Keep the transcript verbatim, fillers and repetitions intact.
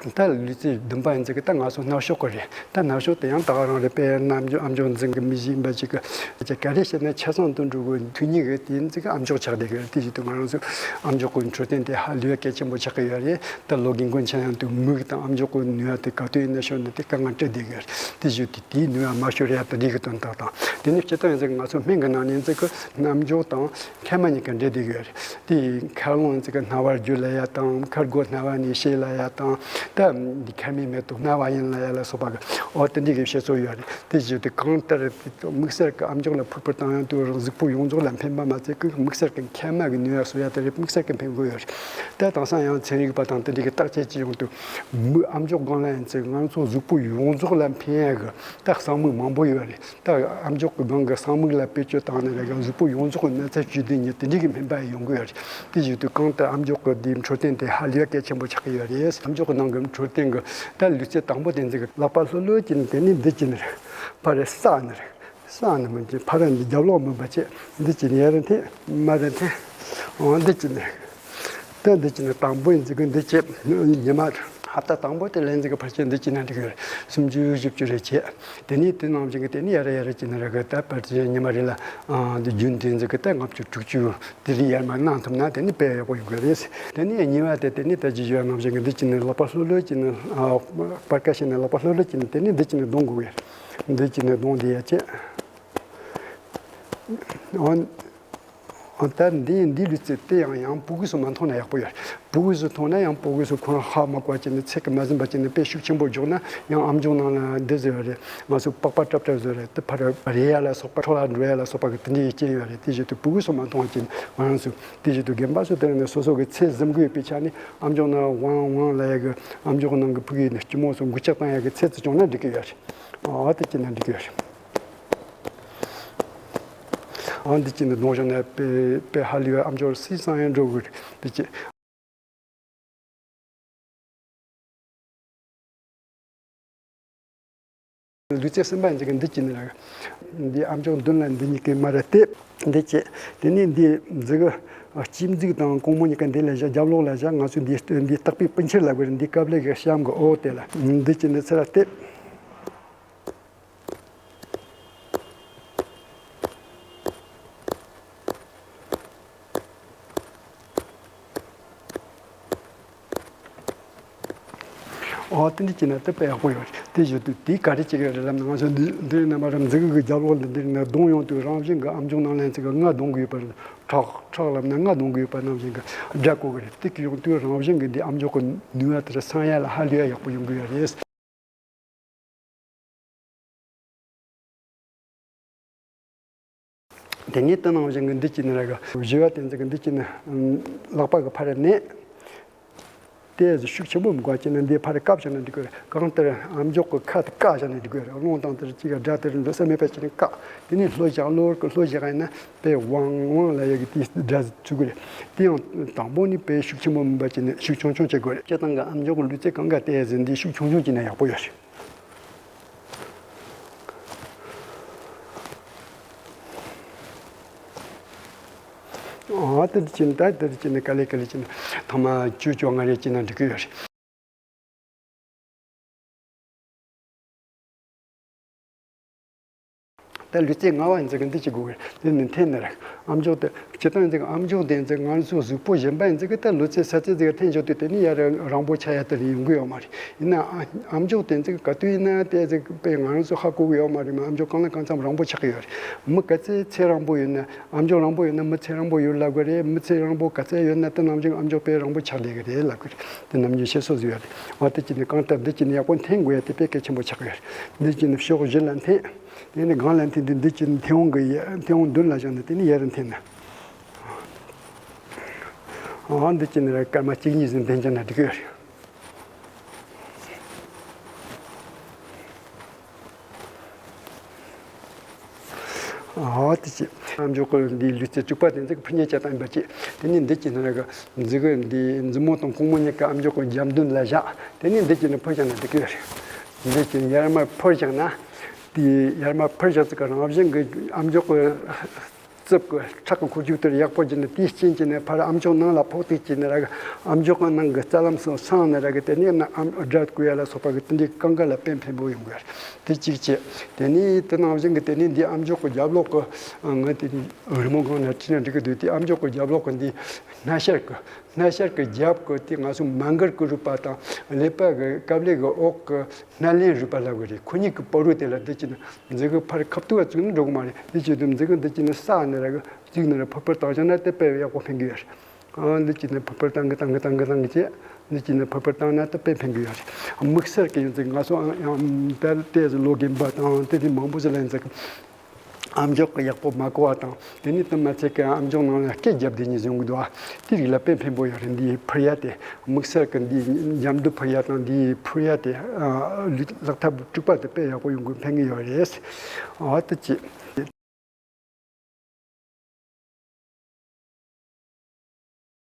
ད་ལུས་རྩལ་བདུན་པ་ཡིན་ཙི་གི་ད་ང་ཚོ་སྣ་གཤོག་གི་རེད། ད་སྣ་གཤོག་དེ་ཡང་ད་ག་རང་རེད། དཔེར་ན་ཨམ་ཅོག་ཨམ་ཅོག་འཛིན་གི་མི་ཞིག་ཡིན་པ་ཅིག་གི་ག་རེ་བཤད་ན་ཆ་ཚང་དུ་འགྲོ་གི་མཐུན་ཉིད་གི་དེ་ཡིན་ཙི་གི་ཨམ་ཅོག་ཆགས་བསྡད་གི་རེད། དེ་བཞིན་དུ་ང་རང་ཚོ་ཨམ་ཅོག་གི་འཕྲོད་བསྟེན་དེ་ཧ་ལས་པ་གལ་ཆེན་པོ་ཆགས་གི་ཡོད་རེད། ད་ལོ་རྒན་རྒོན་ཆ་ཡང་དུ་མིག་དང་ཨམ་ཅོག་གི་ནུས་པ་དེ་ག་དུས་ཡིན་ན་ཤོར་ན་དེ་དཀའ་ངལ་འཕྲད་བསྡད་གི་རེད། དེ་བཞིན་དུ་དེའི་ནུས་པ་མ་ཤོར་ཡ་དེ་འདྲའི་གི་དོན་དག་དང་། དེ་ནས་སྤྱིར་བཏང་ཡིན་ཙི་གི་ང་ཚོ་སྨན་གི་ནང་ནས་ཡིན་ཙི་གི་ཨམ་ཅོག་དང་མཁལ་མ་གཉིས་ཀ་འབྲེལ་བསྡད་ཡོད་རེད། དེ་མཁལ་རླུང་ཡིན་ཙི་གི་རྣ་བར་རྒྱུ་ལ་ཡ་དང་མཁལ་སྒོ་རྣ་བ་ནས་ཕྱེ་ལ་ཡ་དང་། ད་འདི་མཁལ་མའི་མེ་ཏོག་རྣ་བ་ཡིན་ལ་ཡ་ལ་སོགས་པ་གི་འོ་དེ་འདྲའི་གི་བཤད་སྲོལ་ཡོད་རེད། དེ་བཞིན་དུ་གང་ལྟར་དམིགས་བསལ་གི་ཨམ་ཅོག་ལ་ཕུར་བུ་བཏང་ཡང་དུ་རང་གཟུགས་པོ་ཡོངས་རྫོགས་ལ་ཕན་པ་མ་ཚད་གི་དམིགས་བསལ་གི་མཁལ་མ་གི་ནུས་པ་གསོ་ཡ་དེ་རེད། དམིགས་བསལ་གི་ཕན་གི་ཡོད་རེད། ད་དེང་སང་ཡང་ཚན་རིག་པ་དང་དེ་འདྲའི་གི་བརྟག་དཔྱད་ཅི་ཡོང་དུ་མིག་ཨམ་ཅོག་སྒང་ལ་ཡིན་ཙི་ང་ཚོ་གཟུགས་པོ་ཡོངས་རྫོགས་ལ་ཕན་ཡ་གི་ད་གསང་མིག་མང་པོ་ཡོད་རེད། ད་ཨམ་ཅོག་གི་སྒང་གི་གསང་མིག་ལ་བེད་སྤྱོད་བཏང་ན་རེ་ག་གཟུགས་པོ་ཡོངས་རྫོགས་ཀྱི་ན་ཚ་བཅོས་ལྡན་གཉིས་དེ་འདྲའི་གི་སྨན་པ་ཡོང་གི་ཡོད་རེད། དེ་བཞིན་དུ་གང་ལྟར་ཨམ་ཅོག་གི་དེའི་འཕྲོད་བསྟེན་དེ་ཧ་ལས་པ་གལ་ཆེན་པོ་ཆགས་ཀྱི་ཡོད་རེད། ཨམ་ཅོག་གི་ནང་གི་འཕྲོད་བསྟེན་གི་ད་ལུས་རྩལ་དང་པོ་དེ་འཛིན་གི་ལག་པ་ལྷོད་ལྷོད་ཀྱིས་ནི་དེ་ནི་འདི་ཀྱིས་ནི་རེད། ཕར་རེ་བསགས་ནི་རེད། བསགས་ནི་མི་འཇིག་ཕར་ར་འདི་རྒྱབ་ལོག་མིན་པ་བྱས་འདི་ཀྱིས་ནི་ཡ་རེ་འཐེན་མ་རེ་འཐེན། འོ་འདི་ཀྱིས་ནི་རེད། ད་འདི་ཅི་ནས་དང་པོ་ཡིན་ཟིག་གི་འདི་བྱེད། ཉི་མ་ཧབ་ཏ་དང་པོ་དེ་ལན་ཟིག་གི་ཕལ་ཆེར་འདི་ཅི་ན་འགྲིག་གི་རེད། སུམ་ཅུ་བཞི་བཅུ་རེ་བྱེད། དེ་ནས་དེ་ནང་བཞིན་གི་དེ་ནས་ཡ་རེ་ཡ་རེ་ཅི་ན་རེ་གི་ད་ཕལ་ཆེར་ཉི་མ་རེ་ལ་ཨ་འདི་རྒྱུན་དེ་ཟིག་གི་ད་ལྔ་བཅུ་དྲུག་ཅུ་དེ་རིགས་ཡར་མར་གནང་ཐུབ་ན་དེ་ནི་དཔེ་ཡག་པོ་ཡོང་གི་རེད། དེ་ནས་གཉིས་པ་དེ་དེ་ནས་ད་ཅི་ཞུ་བ་ནང་བཞིན་གི་འདི་ཅི་ནས་ལག་པ་ལྷོད་ལྷོད་ཅི་ནས་ཨ་སྤར་ཀ་བྱས་ནས་ལག་པ་ལྷོད་ལྷོད་ཅི་ནས་དེ་ནས་འདི་ཅི་ནས་གདོང་དགོས་གི་རེད། འདི་ཅི་ནས་གདོང་དེ་ཡ་བྱེད། འོ། ཨ་ད་འདི་འདི་ལུས་རྩལ་དེ་ཡང་ཡང་ཕྲུ་གུ་ཚོ་མ་མཐོང་ན་ཡག་པོ་ཡོད་རེད། ཕྲུ་གུ་ཚོ་མཐོང་ན་ཡང་ཕྲུ་གུ་ཚོ་ཁོ་རང་ཧ་མ་གོ་བ་བྱས་ནས་ཚིག་གི་མ་ཟིན་པ་བྱས་ནས་དཔེ་ཤུགས་ཆེན་པོ་འཇོག་ན་ཡང་ཨམ་ཅོག་ནང་ལ་འདི་བཟོས་རེད། ང་ཚོ་པགས་པ་ཀྲབ་ཀྲབ་བཟོས་རེད། དེ་ཕར་རེད་ཡ་ལ་སོགས་པ་འཕྲོ་བརླག་འགྲོ་ཡ་ལ་སོགས་པ་གི་དེ་འདྲའི་རྐྱེན་ཡོད་རེད། དེ་བཞིན་དུ་ཕྲུ་གུ་ཚོ་མ་མཐོང་བ་བྱས་ནས་ང་རང་ཚོ་དེ་བཞིན་དུ་རྒན་པ་ཚོ་དེ་རིང་ནས་སོ་སོ་གི་ཚེ་གཟིམ་དགོས་པའི་ཆ་ནས་ཨམ་ཅོག་ནང་ཝང་ཝང་ལ་ཡ་གི་ཨམ་ཅོག་ནང་གི་ཕྲུ་གུའི་ནས་སྐྱི་མོ་ཚོ་འགུལ་སྐྱོད་བཏང་ཡ་གི་ཚད་ཚོ་བྱུང་ན་འགྲིག་གི་ཡོད་རེད། ཨ་དེ་བྱས་ན་འགྲིག་གི་ཡོད་རེད། ཨང་འདི་གཅིག་ནི་གདོང་བཞག་ནས་དཔེ་དཔེ་ཧ་ལས་པའི་ཨམ་ཅོག་སི་སང་ཡང་འགྲོ་དགོས་རེད་འདི་གཅིག་ལུས་རྩལ་གསུམ་པ་ཡིན་ཙང་འདི་གཅིག་ནི་རེད། འདི་ཨམ་ཅོག་མདུན་ལ་འདི་གཉིས་ཀའི་མ་ར་སྟེ་འདི་གཅིག་དེ་ནས་འདི་མཛུ་གུ་ལྕེ་མཛུག་དང་རྐང་མོ་གཉིས་ཀ་འདི་ལ་བཞག་རྒྱབ་ལོགས་ལ་བཞག་ང་ཚོས་འདི་འདི་ལྟག་པའི་སྤུ་མཆེད་ལ་དགོས་རེད། འདི་ཀབ་ལེ་གི་གཤམ་གི་འོག་དེ་ལ་འདི་གཅིག་ནི་ཚུར་ལ་སྟེ། ཨོ་དེ་འདྲ་བྱས་ན་དེ་དཔེ་ཡག་པོ་ཡོད་རེད། དེ་བཞིན་དུ་དེ་ག་རེ་བྱེད་ཀྱི་རེད་ལབ་ན་ང་ཚོ་འདི་འདི་རྣམ་པ་ར་མཛུ་གུ་གི་རྒྱབ་ལོགས་འདི་འདིར་ནས་གདོང་ཡོང་དུས་རང་བཞིན་གྱི་ཨམ་ཅོག་ནང་ལན་ཚིག་གི་རྔ་གདོང་གི་ཡོད་པ་ཁྲག་ཁྲག་ལབ་ན་རྔ་གདོང་གི་ཡོད་པ་ནང་བཞིན་གྱི་སྒྲ་གོ་གི་རེད། དེ་གི་ཡོང་དུས་རང་བཞིན་གྱི་འདི་ཨམ་ཅོག་གི་ནུས་པ་དེར་སང་ཡ་ལ་ཧ་ལས་ཡ་ཡག་པོ་ཡོང་གི་ཡོད་རེད། དེ་ནས་དེ་ནང་བཞིན་གྱི་འདི་གཅིག་ནི་ར་གི་བཞི་བ་དེ་ཚོ་གི་འདི་གཅིག་ནི་ལག་པ་གི་ཕར་ནས་དེ་ཤུགས་ཆེན་པོ་མི་དགོས་ཀྱི་ནི་འདི་ཕར་བཀབ་བཞག་ན་འགྲིག་གི་རེད། གང་ལྟར་ཨམ་ཅོག་གི་ཁ་དེ་བཀག་བཞག་ན་འགྲིག་གི་རེད། རླུང་བཏང་དེར་གཅིག་ག་སྒྲ་དེར་འགྲོ་ས་མེད་པ་ཅིག་ནི་བཀག་དེ་ནས་ལྷོད་བཞག་ལྷོད་ཀི་ལྷོད་བཞག་ཡིན་ན་དཔེ་ཝང་ཝང་ལ་ཡ་གི་དེའི་སྒྲ་ཚུགས་གི་རེད། དེ་ཡང་དང་པོ་ནི་དཔེ་ཤུགས་ཆེན་པོ་མིན་པ་ཅིག་ནི་ཤུགས་ཆུང་ཆུང་བྱེད་དགོས་རེད། སྤྱིར་བཏང་གི་ཨམ་ཅོག་གི་ལུས་རྩལ་གང་ག་དེ་ཟིན་འདི་ཤུགས་ཆུང་ཆུང་བྱས་ན་ཡག་པོ་ཡོད་རེད། ཨ་དེ་འདྲ་བྱས་ན་ད་དེ་འདྲ་བྱས་ན་ག་ལེ་ག་ལེ་བྱས་ན་ཐ་མ་བཅུ་བཅོ་ལྔ་རེ་བྱས་ན་འགྲིག་གི་ཡོད་རེད། ད་ལུས་རྩལ་ལྔ་བ་ཡིན་ཙང་གི་འདི་བྱེད་དགོས་གི་རེད། དེ་ནི་འཐེན་ནི་རེད། ཨམ་ཅོག་དེ་སྤྱིར་བཏང་ཡིན་ཙང་ཨམ་ཅོག་དེ་ཡིན་ཙང་ང་ཚོ་གཟུགས་པོ་གཞན་པ་ཡིན་ཙང་གི་ད་ལུས་རྩལ་ས་རྩལ་ཟིག་འཐེན་བྱོས་དུས་དེ་ནི་ཡར་རིང་པོ་ཆགས་ཡ་དེ་ཡོང་གི་ཡོད་མ་རེད། ཡིན་ན་ཨ་ཨམ་ཅོག་དེ་ཚོ་ག་དུས་ཡིན་ན་དེ་ཚོ་དཔེ་ང་རང་ཚོ་ཧ་གོ་གི་ཡོད་མ་རེད་མ། ཨམ་ཅོག་གང་ལ་གང་འཚམ་རིང་པོ་ཆགས་ཀྱི་ཡོད་རེད། མི་ག་ཚད་ཚེ་རིང་པོ་ཡོད་ན་ཨམ་ཅོག་རིང་པོ་ཡོད་ན་མི་ཚེ་རིང་པོ་ཡོད་ལབ་གི་རེད། མི་ཚེ་རིང་པོ་ག་ཚད་ཡོད་ན་དེ་ནམ་རྒྱུན་ཨམ་ཅོག་དཔེ་རིང་པོ་ཆགས་བསྡད་གི་རེད་ལབ་གི་རེད། དེ་ནམ་རྒྱུན་བཤད་སྲོལ་ཟིག་ཡོད་རེད། འོ་དེ་གཅིག་ནི་གང་ལྟར་འདི་གཅིག་ནི་ཡག་པོ་འཐེན་དགོས་ཡ་དེ་དཔེ་གལ་ཆེན་པོ་ཆགས་ཀྱི་ཡོད་རེད། འདི་གཅིག་ནི་ཕྱོགས་བཞི་ལ་འཐེན། དེ་ནི་སྒང་ལ་འཐེན་དུས་འདི་གཅིག་ནི་མཐེ་བོང་གི་ཡ་མཐེ་བོང་མདུན་ལ་བཞག་ནས་དེ་ནི་ཡར་འཐེན་ན། འོ་འདི་གཅིག་ནི་ར་སྐར་མ་གཅིག་གཉིས་ཟིན་འཐེན་བྱས་ན་འགྲིག་གི་ཡོད་རེད། ཨོ་དེ་ཅི། ཨམ་ཅོག་གི་འདིའི་ལུས་རྩལ་བཅུ་པ་དེ་ཚོ་ཕུ་ཉེ་བྱས་བཏང་ཡིན་པ་ཅི། དེ་ནས་འདི་ཅི་ནི་ར་གི་མཛུ་གུ་འདི་མཛུབ་མོ་དང་རྐང་མོ་གཉིས་ཀ་ཨམ་ཅོག་གི་རྒྱབ་མདུན་ལ་བཞག་དེ་ནས་འདི་ཅི་ནི་འཕུར་བཞག་ན་འགྲིག་གི་རེད། འདི་ཅི་ནི་ཡར་མར་འཕུར་བཞག་ན། དེ་ཡར་མར་འཕུར་བཞག་ཚིག་གི་རང་བཞིན་གི་ཨམ་ཅོག་གི་རྩིབས་ཀྱི་ཁྲག་གི་འཁོར་རྒྱུག་དེར་ཡག་པོ་བྱས་ནས་དེའི་རྐྱེན་གྱིས་ནས་ཕར་ཨམ་ཅོག་ནང་ལ་ཕོག་དུས་ཀྱི་ནས་ར་གི་ཨམ་ཅོག་གི་ནང་གི་རྩ་ལམ་སོགས་སངས་ནས་ར་གི་དེ་ནས་ན་ཨམ་སྒྲ་བརྐུ་ཡ་ལ་སོགས་པ་གི་དེ་འདྲའི་གང་ག་ལ་དཔེ་ཕན་པོ་ཡོང་གི་རེད། དེ་གཅིག་བྱས། དེ་ནས་དེ་ནང་བཞིན་གི་དེ་ནས་འདི་ཨམ་ཅོག་གི་རྒྱབ་ལོགས་གི་ང་དེ་རི་མོ་སྒང་ནས་བྲིས་ན་འགྲིག་གི་འདུག་དེ་ཨམ་ཅོག་གི་རྒྱབ་ལོགས་གི་འདི་སྣ་ཤར་གི་སྣ་ཤར་གི་རྒྱབ་གི་དེ་ང་ཚོ་མ་མགར་གི་རུས་པ་དང་ཀླད་པ་གི་ཀབ་ལེ་གི་འོག་གི་སྣ་ལེན་རུས་པ་ལབ་གི་རེད། ཁོ་གཉིས་ཀྱི་བར་རུ་དེ་ལ་འདི་གཅིག་ནི་མཛུ་གུ་ཕར་ཁ་ཐུག་བཙུགས་ན་འགྲོ་གི་མ་རེད། འདི་གཅིག་ཏུ་མཛུ་གུ་འདི་གཅིག་ནི་ས་ནི་ར་གི་བཙུགས་ནི་ར་ཕུར་ཕུར་བཏང་བཞག་ན་དེ་དཔེ་ཡག་པོ་ཕན་གི་ཡོད་རེད། ཨ་འདི་གཅིག་ནི་ཕུར་ཕུར་བཏང་གི་བཏང་གི་བཏང་གི་བཏང་གི་བྱས། འདི་གཅིག་ནི་ཕུར་ཕུར་བཏང་ན་དེ་དཔེ་ཕན་གི་ཡོད་རེད། དམིགས་བསལ་གྱི་ཡོད་ཚད་ང་ཚོ་ཨ་ཨ་ད་ལྟའི་ལོ་རྒན་པ་དང་དེ་དེ་མང་པོ་ཞིག་ལ་ཡིན་ཚད། ཨམ་ཅོག་གི་ཡག་པོ་མ་གོ་བ་དང་དེ་ནས་དུ་མ་ཚད་ཀྱི་ཨམ་ཅོག་ནང་ལ་སྐད་རྒྱབ་དེ་ཉིད་བཟུང་གི་འདུག་ཨ། དེ་རིགས་ལ་དཔེ་ཕན་པོ་ཡོད་རེད། འདིའི་ཕུར་ཡ་དེ་དམིགས་བསལ་གྱི་འདིའི་འཇམ་རྡུལ་ཕུར་ཡ་དང་འདིའི་ཕུར་ཡ་དེ་ལག་ཐབས་དཀྲུག་པ་དེ་དཔེ་ཡག་པོ་ཡོང་གི་ཕན་གི་ཡོད་རེད། ཨ་དེ་ཅི།